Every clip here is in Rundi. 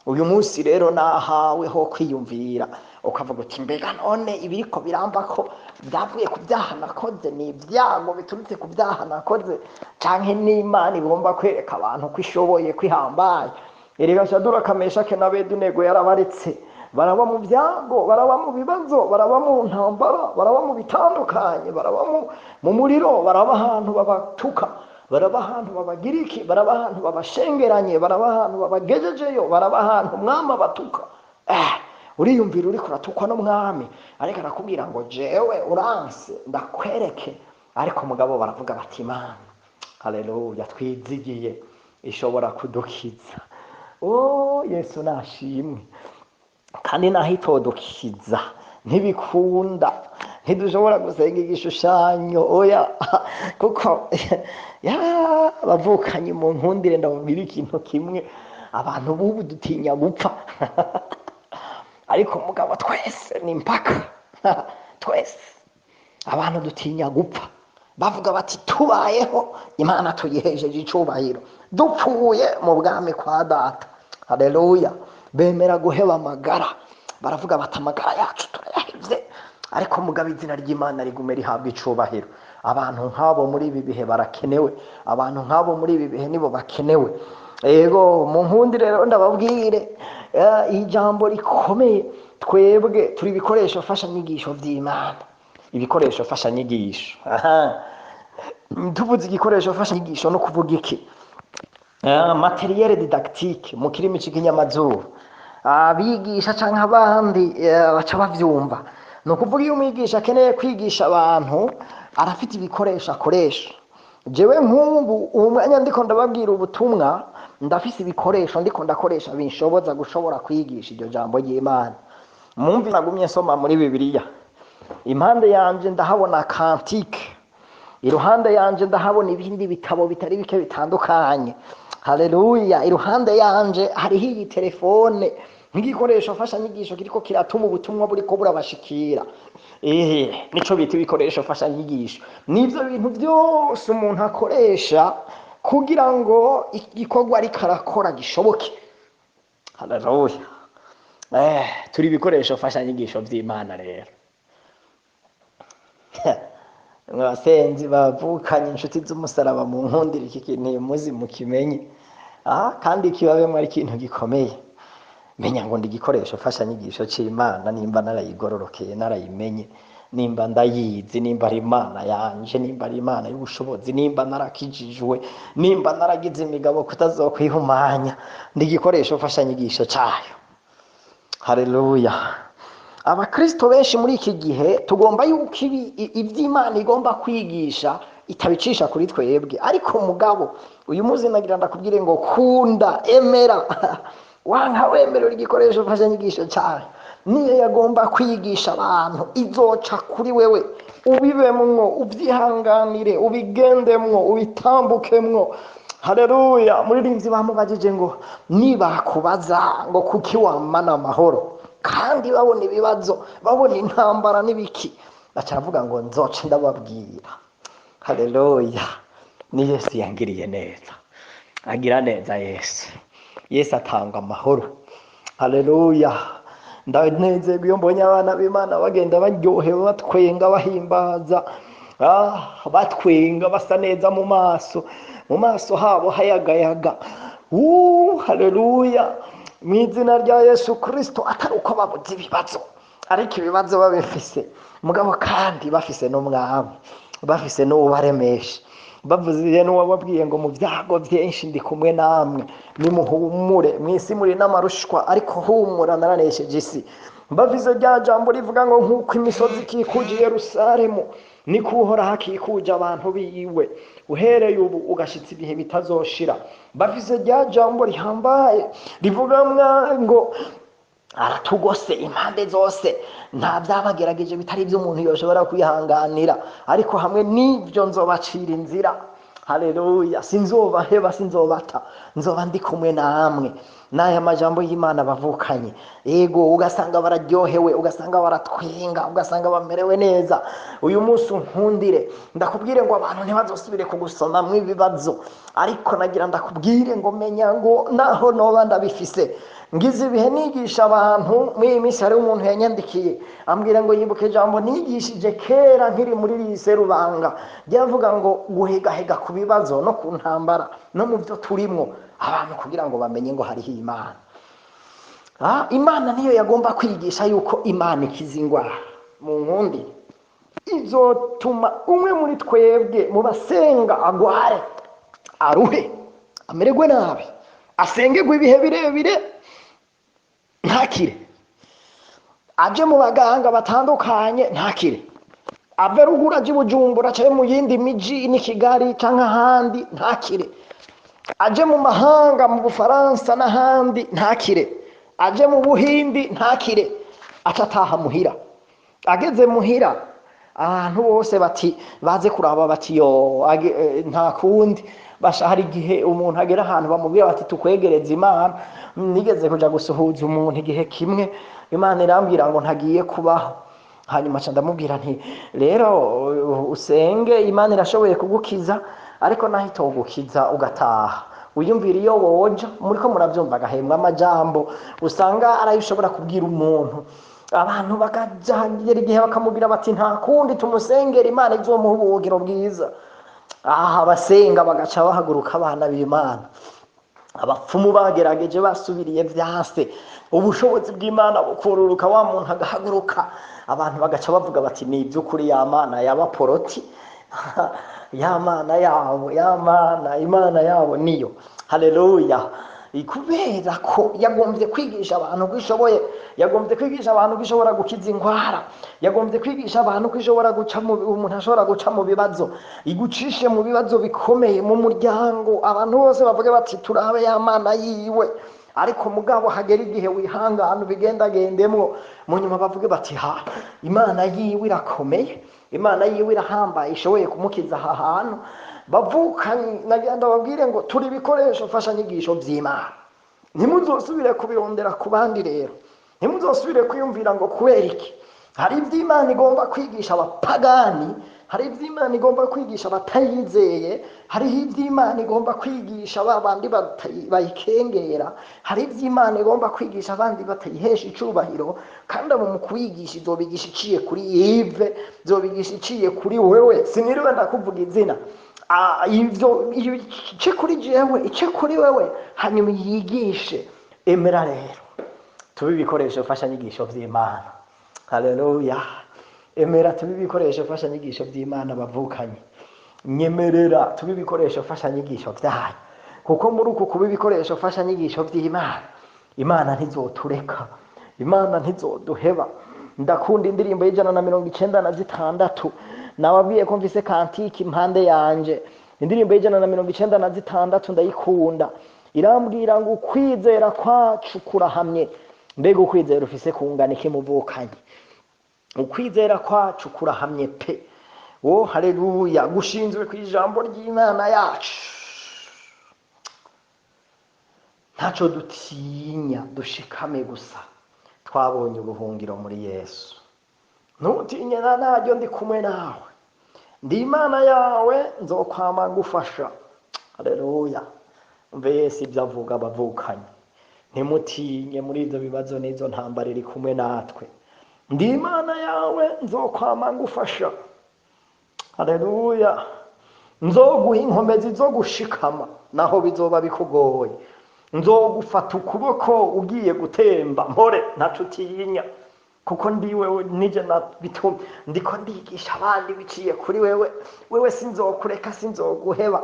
Uyu munsi rero nahawe ho kwiyumvira, ukavuga uti mbega none ibiriko biramba ko byavuye ku byaha nakoze, ni ibyago biturutse ku byaha nakoze, canke n'Imana igomba kwereka abantu ko ishoboye, ko ihambaye. Erega Shaduraka, Meshake na Abedenego yarabaretse baraba mu byago, baraba mu bibazo, baraba mu ntambara, baraba mu bitandukanye, baraba mu muriro, baraba ahantu babatuka, baraba ahantu babagira iki, baraba ahantu babashengeranye, baraba ahantu babagejejeyo, baraba ahantu umwami abatuka. Uriyumvira uriko uratukwa n'umwami, ariko arakubwira ngo jewe uranse ndakwereke. Ariko mugabo baravuga bati Imana, haleluya, twizigiye ishobora kudukiza. Oh, Yesu nashimwe. Kandi naho itodukiza ntibikunda, ntidushobora gusenga igishushanyo, oya, kuko ya bavukanye mu nkundire ndababwira ikintu kimwe, abantu b'ubu dutinya gupfa, ariko mugabo twese ni mpaka twese abantu dutinya gupfa. Bavuga bati tubayeho Imana tuyihejeje icubahiro, dupfuye mu bwami kwa data. Haleluya. Bemera guheba amagara, baravuga bati amagara yacu turayahevye, ariko mugabo izina ry'Imana rigume rihabwa icubahiro. Abantu nk'abo muri ibi bihe barakenewe, abantu nk'abo muri ibi bihe nibo bakenewe. Ego mu nkundi rero ndababwire ijambo rikomeye, twebwe turi ibikoresho mfashanyigisho vy'Imana, ibikoresho mfashanyigisho. Aha tuvuze igikoresho mfashanyigisho no kuvuga iki? Matériel didactique mu kirimi c'ikinyamazuru, abigisha canke abandi baca bavyumva. Ni ukuvuga iyo umwigisha akeneye kwigisha abantu arafite ibikoresho akoresha. Jewe nk'ubu uwo mwanya ndiko ndababwira ubutumwa, ndafise ibikoresho ndiko ndakoresha binshoboza gushobora kwigisha iryo jambo ry'Imana. Mumvi nagumye nsoma muri Bibiliya, impande yanje ndahabona Cantique, iruhande yanje ndahabona ibindi bitabo bitari bike bitandukanye. Haleluya. Iruhande yanje hariho iyi telefone nk'igikoresho mfashanyigisho kiriko kiratuma ubutumwa buriko burabashikira. Nico bita ibikoresho mfashanyigisho. Nivyo bintu byose umuntu akoresha kugira ngo igikorwa ariko arakora gishoboke. Haleluya. Turi ibikoresho mfashanyigisho vy'Imana rero. Mwasenzi bavukanye inshuti z'umusaraba, mu nkundire iki kintu muzi mukimenye. Kandi kibabemwo ari ikintu gikomeye. Menya ngo ndi igikoresho mfashanyigisho c'Imana, nimba narayigororokeye, narayimenye, nimba ndayizi, nimba ari Imana yanje, nimba ari Imana y'ubushobozi, nimba narakijijwe, nimba naragize imigabo kutazokwihumanya, ndi igikoresho mfashanyigisho cayo. Haleluya. Abakristo benshi muri iki gihe tugomba yuko ivy'Imana igomba kwigisha itabicisha kuri twebwe, ariko mugabo uyu munsi nagira ndakubwire ngo kunda, emera, wanka wemerera igikoresho mfashanyigisho cayo. Niyo yagomba kwigisha abantu izoca kuri wewe, ubibemwo, ubyihanganire, ubigendemwo, ubitambukemwo. Haleluya. Muririmbyi bamubajije ngo nibakubaza ngo kuki wamana amahoro kandi babona ibibazo, babona intambara n'ibiki, aca aravuga ngo nzoce ndababwira. Haleluya. Ni Yesu yangiriye neza, agira neza Yesu. Yesu atanga amahoro. Haleluya. Ndanezerwa iyo mbonye abana b'Imana bagenda baryohewe, batwenga, bahimbaza, batwenga, basa neza mu maso, mu maso habo hayagayaga. Haleluya. Mu izina rya Yesu Kristo, atari uko babuze ibibazo, ariko ibibazo babifise, mugabo kandi bafise n'umwami, bafise n'ubaremesha, bavuze n'uwababwiye ngo mu byago byinshi ndi kumwe namwe, nimuhumure, mw'isi muri n'amarushwa, ariko humura naranesheje isi. Bavuze rya jambo rivuga ngo nk'uko imisozi ikikuje Yerusalemu, niko Uhoraho akikuje abantu biwe, uhereye ubu ugashitsa ibihe bitazoshira. Bavuze rya jambo rihambaye rivuga ngo aratugose impande zose, nta byabagerageje bitari iby'umuntu yoshobora kwihanganira, ariko hamwe n'ibyo nzobacira inzira. Haleluya. Sinzobaheba, sinzobata, nzoba ndi kumwe namwe. N'aya majambo y'Imana bavukanye, yego ugasanga bararyohewe, ugasanga baratwenga, ugasanga bamerewe neza. Uyu munsi unkundire ndakubwire ngo abantu ntibazosubire kugusomamwo ibibazo, ariko nagira ndakubwire ngo menya ngo naho noba ndabifise, Ngize ibihe nigisha abantu muri iyi minsi, hariho umuntu yanyandikiye ambwira ngo yibuke ijambo nigishije kera nkiri muri lycée Rubanga, ryavuga ngo guhegahega ku bibazo no ku ntambara no mu byo turimwo, abantu kugira ngo bamenye ngo hariho Imana. Imana niyo yagomba kwigisha yuko Imana ikiza ingwara. Mu nkundi izotuma umwe muri twebwe mu basenga agware, aruhe, amererwe nabi, asengerwe ibihe birebire ntakire, aje mu baganga batandukanye ntakire, ave ruguru aje i Bujumbura canke mu yindi miji n'i Kigali canke ahandi ntakire, aje mu mahanga mu Bufaransa n'ahandi ntakire, aje mu Buhindi ntakire, aca ataha muhira. Ageze muhira abantu bose bati baze kuraba bati yo nta kundi. Basha hari igihe umuntu agera ahantu bamubwira bati tukwegereze Imana. Nigeze kuja gusuhuza umuntu igihe kimwe, Imana irambwira ngo ntagiye kubaho. Hanyuma nca ndamubwira nti rero usenge, Imana irashoboye kugukiza, ariko naho itogukiza ugataha wiyumvira iyo woja. Muriko muravyumva agahembwa amajambo usanga arayo ushobora kubwira umuntu, abantu bakagera igihe bakamubwira bati nta kundi tumusengera, Imana izomuha ubuhungiro bwiza. Aha abasenga bagaca bahaguruka abana b'Imana. Abapfumu bagerageje basubiriye vyanse, ubushobozi bw'Imana bukururuka, wa muntu agahaguruka, abantu bagaca bavuga bati ni iby'ukuri ya Mana y'abaporoti, ya Mana yabo, ya Mana, Imana yabo niyo. Haleluya! Kubera ko yagombye kwigisha abantu ko ishoboye, yagombye kwigisha abantu ko ishobora gukiza ingwara, yagombye kwigisha abantu ko ishobora guca mu, umuntu ashobora guca mu bibazo, igucishe mu bibazo bikomeye mu muryango, abantu bose bavuge bati turabe ya Mana yiwe. Ariko mugabo hagera igihe wihangana ubigendagendemwo, mu nyuma bavuge bati ha, Imana yiwe irakomeye, Imana yiwe irahambaye, ishoboye kumukiza aha hantu. Bavukanye, nagira ndababwire ngo turi ibikoresho mfashanyigisho vy'Imana. Ntimuzosubire kubirondera ku bandi rero, ntimuzosubire kwiyumvira ngo kubera iki. Hari ivyo Imana igomba kwigisha abapagani, hari ivyo Imana igomba kwigisha abatayizeye, hariho ivyo Imana igomba kwigisha ba bandi bayikengera, hari ivyo Imana igomba kwigisha abandi batayihesha icubahiro. Kandi abo mu kubigisha izobigisha iciye kuri Yves, izobigisha iciye kuri wewe, siniriwe ndakuvuga izina. Ivyo ice kuri jewe, ice kuri wewe, hanyuma yigishe. Emera rero tube ibikoresho mfashanyigisho vy'Imana. Haleluya! Emera tube ibikoresho mfashanyigisho vy'Imana bavukanye. Nyemerera tube ibikoresho mfashanyigisho vyayo, kuko muri uku kuba ibikoresho mfashanyigisho vy'Imana, Imana ntizotureka, Imana ntizoduheba. Ndakunda indirimbo y'ijana na mirongo icenda na zitandatu. Nababwiye ko mfise kantiki impande yanje. Indirimbo y'ijana na mirongo icenda na zitandatu ndayikunda, irambwira ngo ukwizera kwacu kurahamye. Mbega ukwizera ufise kungana iki muvukanye? Ukwizera kwacu kurahamye pe. Oh haleluya! Gushinzwe ku ijambo ry'Imana yacu. Ntaco dutinya, dushikame gusa, twabonye ubuhungiro muri Yesu. Ntutinye na naryo, ndi kumwe nawe, ndi Imana yawe, nzokwama ngufasha. Haleluya! Umve Yesu ibyo avuga abavukanye, ntimutinye muri ibyo bibazo n'izo ntambara, iri kumwe natwe. Ndi Imana yawe, nzokwama ngufasha. Haleluya! Nzoguha inkomezi zo gushikama naho bizoba bikugoye, nzogufata ukuboko ugiye gutemba, mpore ntaco utinya, kuko ndi wewe, nije nabitumye, ndiko ndigisha abandi biciye kuri wewe. Wewe sinzokureka, sinzoguheba.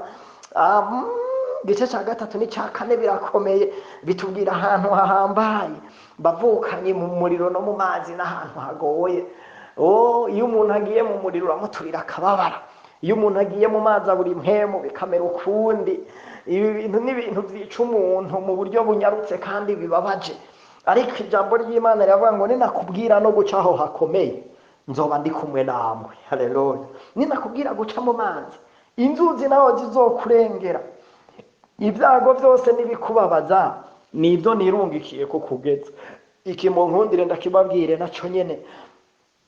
Igice ca gatatu n'ica kane birakomeye, bitubwira ahantu hahambaye bavukanye, mu muriro no mu mazi, n'ahantu hagoye. Oh, iyo umuntu agiye mu muriro uramuturira akababara, iyo umuntu agiye mu mazi abura impwemu bikamera ukundi. Ibi bintu ni ibintu vyica umuntu mu buryo bunyarutse kandi bibabaje. Ariko ijambo ry'Imana riravuga ngo ninakubwira no guca aho hakomeye, nzoba ndi kumwe namwe. Haleluya! Ninakubwira guca mu mazi, inzuzi naho zizokurengera, ibyago byose n'ibikubabaza nibyo nirungikiye kukugeza. Iki mu nkundire ndakibabwire naco nyene,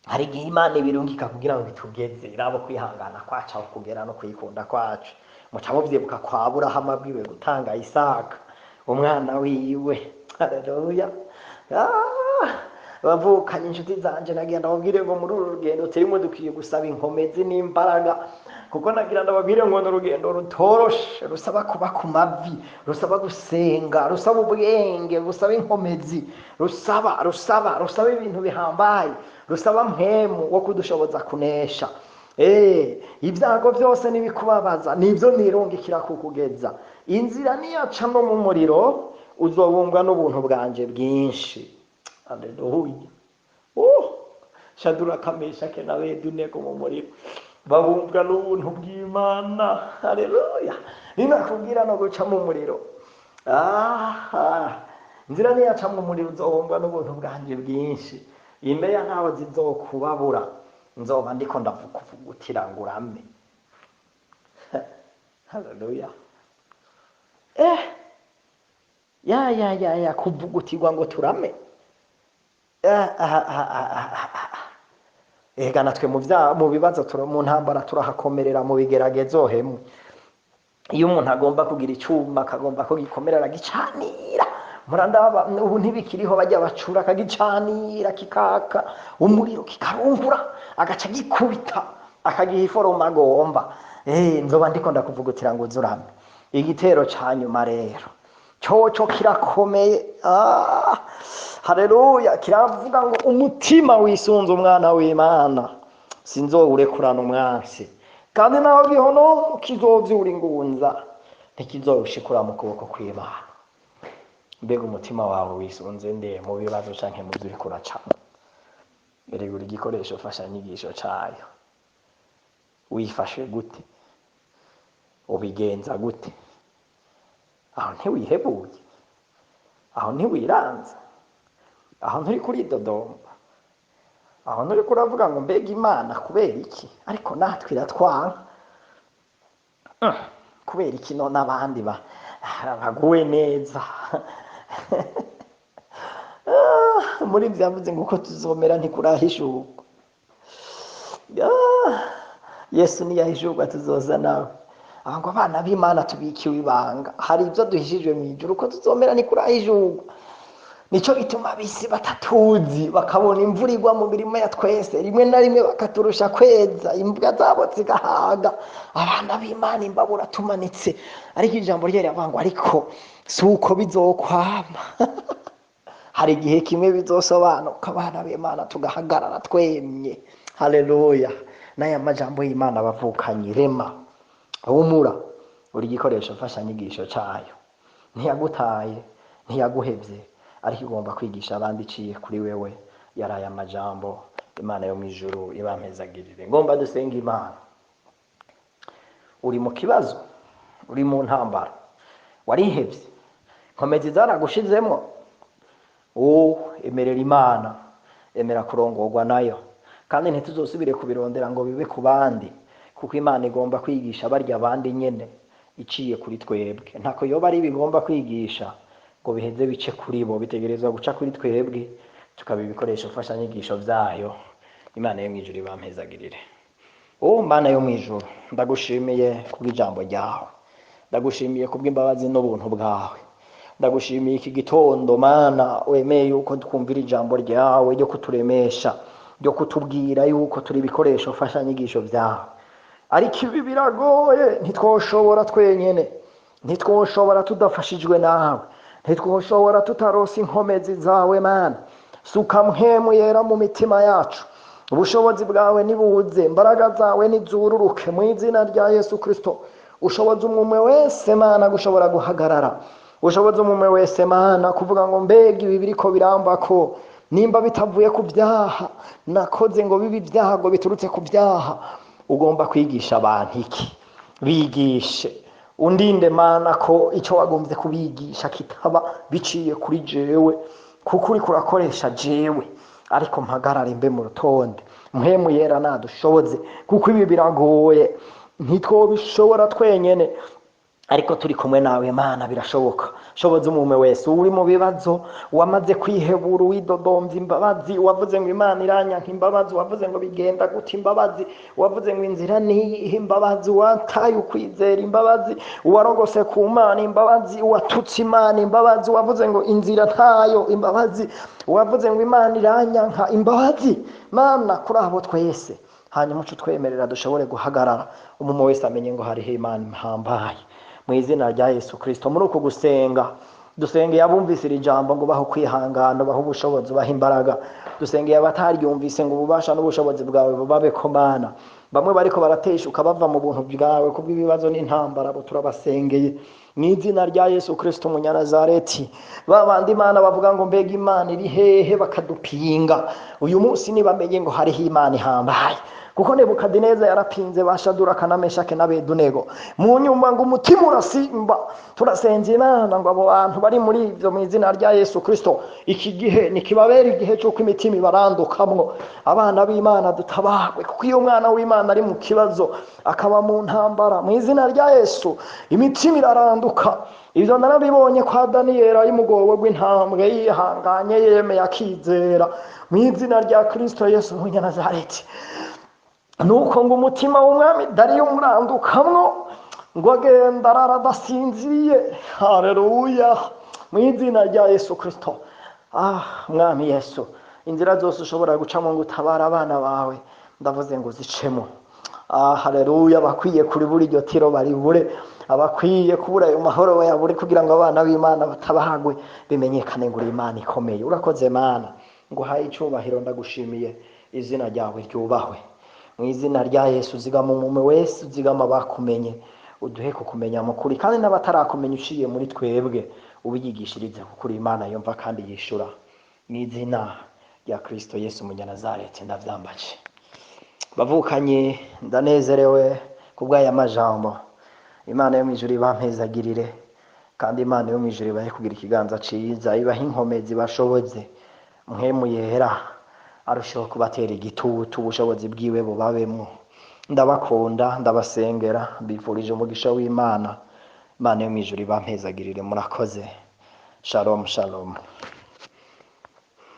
hari igihe Imana ibirungika kugira ngo bitugeze, irabo kwihangana kwacu aho kugera no kuyikunda kwacu. Muca muvyibuka kwa Aburahamu abwiwe gutanga Isaka umwana wiwe. Haleluya. Bavukanye inshuti zanje, nagira ndababwire ngo muri uru rugendo turimo dukwiye gusaba inkomezi n'imbaraga, kuko nagira ndababwire ngo ni urugendo rutoroshe, rusaba kuba ku mavi, rusaba gusenga, rusaba ubwenge, rusaba inkomezi, rusaba rusaba rusaba ibintu bihambaye, rusaba mpemu wo kudushoboza kunesha. Ibyago byose n'ibikubabaza nibyo nirungikira kukugeza. Inzira niyaca no mu muriro, uzobumbwa n'ubuntu bwanje bwinshi. Haleluya. Shaduraka, Meshake na Abedenego mu muriro babumbwa n'ubuntu bw'Imana. Haleluya. Ninakubwira no guca mu muriro, inzira niyaca mu muriro, uzobumbwa n'ubuntu bwanje bwinshi. Imbeya ntaho zizokubabura, nzoba ndiko ndavugutira ngo urame. Haleluya. Ya ya ya ya, kuvugutirwa ngo turame. Ega natwe mu bibazo, mu ntambara turahakomerera, mu bigeragezo hemwe. Iyo umuntu agomba kugira icyuma, akagomba ko gikomera, aragicanira. Murandaba ubu ntibikiriho, bajya bacura akagicanira kikaka umuriro, kikarungura, agaca gikubita, akagiha iforoma agomba. Nzoba ndiko ndakuvugutira ngo uzurame. Igitero ca nyuma rero coco kirakomeye. Haleluya. Kiravuga ngo umutima wisunze umwana w'Imana sinzowurekurana umwansi, kandi naho gihono kizovyura ingunza, ntikizowushikura mu kuboko kw'Imana. Mbega umutima wawe wisunze nde mu bibazo canke mu vyo uriko uracamwo? Erega uri igikoresho mfashanyigisho cayo. Wifashe gute? Ubigenza gute? Aho ntiwihebuye? Aho ntiwiranze? Aho nturi kuridodomba? Aho nturi kuravuga ngo mbega Imana kubera iki? Ariko natwe iratwanka kubera iki? None abandi baguwe neza. Muri vyavuze ngo uko tuzomera ntikurahishurwa. Yesu niyahishurwa tuzoza nawe. Aho ngo abana b'Imana tubikiwe ibanga, hari ibyo duhishijwe mu ijuru, uko tuzomera ntikurahishurwa. Nico gituma abisi batatuzi, bakabona imvura igwa mu mirima ya twese, rimwe na rimwe bakaturusha kweza, imbwa zabo zigahaga, abana b'Imana imbabura tumanitse. Ariko ijambo rye riravuga ngo ariko si uko bizokwama, hari igihe kimwe bizosobanuka, abana b'Imana tugahagarara twemye. Haleluya. N'aya majambo y'Imana bavukanye, rema, humura, uri igikoresho mfashanyigisho cayo. Ntiyagutaye, ntiyaguhevye, ariko igomba kwigisha abandi iciye kuri wewe. Yaraye amajambo. Imana yo mw'ijuru ibampezagirire. Ngomba dusenga Imana. Uri mu kibazo, uri mu ntambara, warihevye, nkomezi zaragushizemwo. Emerera Imana, emera kurongorwa nayo, kandi ntituzosubire kubirondera ngo bibe ku bandi, kuko Imana igomba kwigisha barya abandi nyene iciye kuri twebwe. Ntako yoba ari bigomba kwigisha ngo biheze bice kuri bo, bitegerezwa guca kuri twebwe, tukaba ibikoresho mfashanyigisho vyayo. Imana yo mw'ijuru ibampezagirire. Mana yo mw'ijuru, ndagushimiye kubw'ijambo ryawe, ndagushimiye kubw'imbabazi n'ubuntu bwawe, ndagushimiye iki gitondo Mana wemeye yuko twumvira ijambo ryawe ryo kuturemesha, ryo kutubwira yuko turi ibikoresho mfashanyigisho vyawe. Ariko ibi biragoye, ntitwoshobora twenyene, ntitwoshobora tudafashijwe nawe, ntitwoshobora tutarose inkomezi zawe. Mana, suka mpwemu yera mu mitima yacu, ubushobozi bwawe nibuze, imbaraga zawe nizururuke mu izina rya Yesu Kristo. Ushoboza umwe wese Mana gushobora guhagarara, ushoboza umwe wese Mana kuvuga ngo mbega ibi biriko birambako, nimba bitavuye ku byaha nakoze ngo bibe ibyago biturutse ku byaha, ugomba kwigisha abantu iki? Bigishe. Undinde Mana ko icyo wagombye kubigisha kitaba biciye kuri jewe, kuko uri kurakoresha jewe, ariko mpagarare mbe mu rutonde. Mpwemu yera nadushoboze, kuko ibi biragoye, ntitwobishobora twenyene. Ariko turi kumwe nawe Mana, birashoboka. Shoboza umwe wese uri mu bibazo, wamaze kwihebura, widodomvya imbabazi, wavuze ngo Imana iranyanka imbabazi, wavuze ngo bigenda gute imbabazi, wavuze ngo inzira niyihe imbabazi, wataye ukwizera imbabazi, warogose ku Mana imbabazi, watutse Imana imbabazi, wavuze ngo inzira ntayo imbabazi, wavuze ngo Imana iranyanka imbabazi. Mana, kuri abo twese, hanyuma uce utwemerera dushobore guhagarara, umwe wese amenye ngo hariho Imana ihambaye. Mu izina rya Yesu Kristo, muri uku gusenga dusengeye abumvise iri jambo ngo bahe kwihangana, bahe ubushobozi, bahe imbaraga. Dusengeye abataryumvise ngo ububasha n'ubushobozi bwawe bubabeko Mana. Bamwe bariko barateshuka bava mu buntu bwawe kubw'ibibazo n'intambara, bo turabasengeye mu izina rya Yesu Kristo Umunyanazareti. Babandi Imana bavuga ngo mbega Imana iri hehe, bakadupinga uyu munsi, nibamenye ngo hariho Imana ihambaye. Kuko Nebukadineza yarapinze ba Shaduraka na Meshake n'Abedunego, mu nyuma ngo umutima urasimba. Turasenze Imana ngo abo bantu bari muri ibyo, mu izina rya Yesu Kristo, iki gihe nikibabera igihe cy'uko imitima ibarandukamwo. Abana b'Imana dutabagwe, kuko iyo umwana w'Imana ari mu kibazo, akaba mu ntambara, mu izina rya Yesu imitima iraranduka. Ibyo narabibonye kwa Daniyeli ari mu rwobo rw'intambwe, yihanganye, yemeye, akizera mu izina rya Kristo Yesu Umunyanazareti. Nuko ngo umutima w'umwami Dariyo umurandukamwo, ngo agenda arara adasinziriye. Haleluya, mu izina rya Yesu Kristo. Mwami Yesu, inzira zose ushobora gucamo ngo utabare abana bawe, ndavuze ngo zicemo. Haleluya, bakwiye kuribura iryo tiro baribure, abakwiye kubura ayo mahoro bayabure, kugira ngo abana b'Imana batabagwe, bimenyekane ngo uri Imana ikomeye. Urakoze Mana, nguhaye icyubahiro, ndagushimiye, izina ryawe ryubahwe. Mu izina rya Yesu, zigama umuntu wese, uzigama abakumenye, uduhe kukumenya mukuri, kandi n'abatarakumenya uciye muri twebwe ubiyigishirize, kuko uri Imana yumva kandi yishura. Mu izina rya Kristo Yesu Umunyanazareti ndavyambaje. Bavukanye, ndanezerewe kubw'aya majambo. Imana yo mw'ijuru ibampezagirire, kandi Imana yo mw'ijuru ibahe kugira ikiganza ciza, ibahe inkomezi, bashoboze. Mpwemu Yera arusheho kubatera igitutu, ubushobozi bwiwe bubabemwo. Ndabakunda, ndabasengera, mbifurije umugisha w'Imana. Imana yo mw'ijuru ibampezagirire. Murakoze. Shalom, shalom.